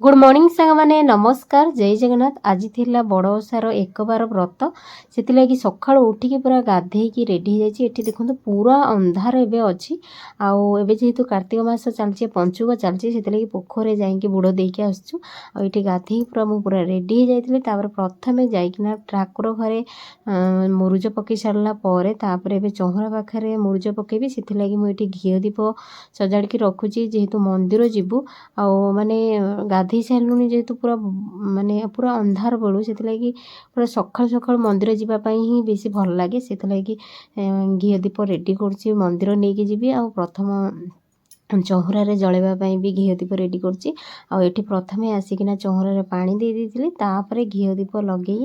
Good morning ସାଙ୍ଗମାନେ, ନମସ୍କାର, ଜୟ ଜଗନ୍ନାଥ। ଆଜି ଥିଲା ବଡ଼ ଓଷାର ଏକବାର ବ୍ରତ। ସେଥିଲାଗି ସକାଳୁ ଉଠିକି ପୁରା ଗାଧେଇକି ରେଡ଼ି ହେଇଯାଇଛି। ଏଠି ଦେଖନ୍ତୁ, ପୁରା ଅନ୍ଧାର ଏବେ ଅଛି। ଆଉ ଏବେ ଯେହେତୁ କାର୍ତ୍ତିକ ମାସ ଚାଲିଛି, ପଞ୍ଚୁକ ଚାଲିଛି, ସେଥିଲାଗି ପୋଖରୀରେ ଯାଇକି ବୁଡ଼ ଦେଇକି ଆସୁଛୁ। ଆଉ ଏଠି ଗାଧେଇକି ପୁରା ମୁଁ ପୁରା ରେଡ଼ି ହେଇଯାଇଥିଲି। ତାପରେ ପ୍ରଥମେ ଯାଇକିନା ଠାକୁର ଘରେ ମୁରୁଜ ପକେଇ ସାରିଲା ପରେ, ତାପରେ ଏବେ ଚଉଁରା ପାଖରେ ମୁରୁଜ ପକେଇବି। ସେଥିଲାଗି ମୁଁ ଏଠି ଘିଅ ଦୀପ ସଜାଡ଼ିକି ରଖୁଛି, ଯେହେତୁ ମନ୍ଦିର ଯିବୁ। ଆଉ ମାନେ ଗାଧେଇ ସାରିଲୁଣି ଯେହେତୁ, ପୁରା ମାନେ ପୁରା ଅନ୍ଧାର ବେଳୁ, ସେଥିଲାଗି ପୁରା ସକାଳୁ ସକାଳୁ ମନ୍ଦିର ଯିବା ପାଇଁ ହିଁ ବେଶୀ ଭଲ ଲାଗେ। ସେଥିଲାଗି ଘିଅ ଦୀପ ରେଡ଼ି କରୁଛି, ମନ୍ଦିର ନେଇକି ଯିବି। ଆଉ ପ୍ରଥମ ଚଉଁରାରେ ଜଳେଇବା ପାଇଁ ବି ଘିଅ ଦୀପ ରେଡ଼ି କରୁଛି। ଆଉ ଏଠି ପ୍ରଥମେ ଆସିକିନା ଚଉଁରାରେ ପାଣି ଦେଇ ଦେଇଥିଲି। ତାପରେ ଘିଅ ଦୀପ ଲଗେଇ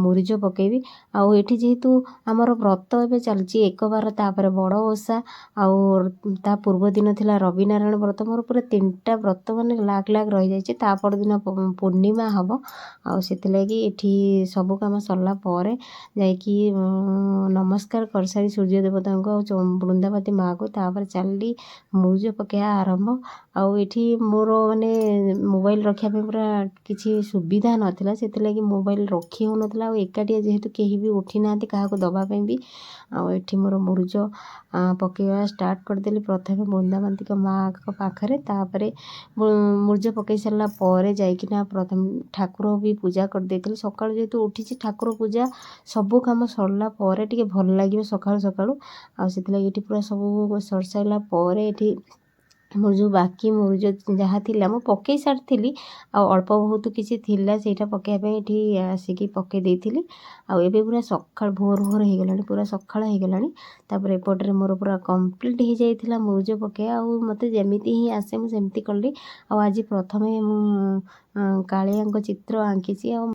ମୁରୁଜ ପକେଇବି। ଆଉ ଏଠି ଯେହେତୁ ଆମର ବ୍ରତ ଏବେ ଚାଲିଛି ଏକବାର, ତାପରେ ବଡ଼ ଓଷା, ଆଉ ତା ପୂର୍ବ ଦିନ ଥିଲା ରବିନାରାୟଣ ବ୍ରତ। ମୋର ପୁରା ତିନିଟା ବ୍ରତ ମାନେ ଲାଗ ଲାଗ ରହିଯାଇଛି। ତା ପରଦିନ ପୂର୍ଣ୍ଣିମା ହେବ। ଆଉ ସେଥିଲାଗି ଏଠି ସବୁ କାମ ସରିଲା ପରେ ଯାଇକି ନମସ୍କାର କରିସାରି ସୂର୍ଯ୍ୟ ଦେବତାଙ୍କୁ ଆଉ ବୃନ୍ଦାବତୀ ମାଆକୁ, ତାପରେ ଚାଲିଲି ମୁରୁଜ ପକେଇବା ଆରମ୍ଭ। ଆଉ ଏଠି ମୋର ମାନେ ମୋବାଇଲ ରଖିବା ପାଇଁ ପୁରା କିଛି ସୁବିଧା ନଥିଲା। ସେଥିଲାଗି ମୋବାଇଲ ରଖି ହେଉନଥିଲା। ଆଉ ଏକାଟିଆ ଯେହେତୁ, କେହି ବି ଉଠି ନାହାନ୍ତି କାହାକୁ ଦେବା ପାଇଁ ବି। ଆଉ ଏଠି ମୋର ମୁରୁଜ ପକେଇବା ଷ୍ଟାର୍ଟ କରିଦେଲି, ପ୍ରଥମେ ବୃନ୍ଦାବତୀଙ୍କ ମାଆଙ୍କ ପାଖରେ। ତାପରେ ମୁରୁଜ ପକେଇ ସାରିଲା ପରେ ଯାଇକିନା ପ୍ରଥମେ ଠାକୁର ବି ପୂଜା କରିଦେଇଥିଲି। ସକାଳୁ ଯେହେତୁ ଉଠିଛି, ଠାକୁର ପୂଜା ସବୁ କାମ ସରିଲା ପରେ ଟିକେ ଭଲ ଲାଗିବ ସକାଳୁ ସକାଳୁ। ଆଉ ସେଥିଲାଗି ଏଠି ପୁରା ସବୁ ସରି ସାରିଲା ପରେ ଏଠି ମୋର ଯେଉଁ ବାକି ମୁରୁଜ ଯାହା ଥିଲା ମୁଁ ପକେଇ ସାରିଥିଲି, ଆଉ ଅଳ୍ପ ବହୁତ କିଛି ଥିଲା, ସେଇଟା ପକେଇବା ପାଇଁ ଏଠି ଆସିକି ପକେଇ ଦେଇଥିଲି। ଆଉ ଏବେ ପୁରା ସକାଳ ଭୋର ଭୋର ହେଇଗଲାଣି, ପୁରା ସକାଳ ହେଇଗଲାଣି। ତାପରେ ଏପଟରେ ମୋର ପୁରା କମ୍ପ୍ଲିଟ୍ ହେଇଯାଇଥିଲା ମୁରୁଜ ପକେଇବା। ଆଉ ମୋତେ ଯେମିତି ହିଁ ଆସେ, ମୁଁ ସେମିତି କଲି। ଆଉ ଆଜି ପ୍ରଥମେ ମୁଁ କାଳିଆଙ୍କ ଚିତ୍ର ଆଙ୍କିଛି। ଆଉ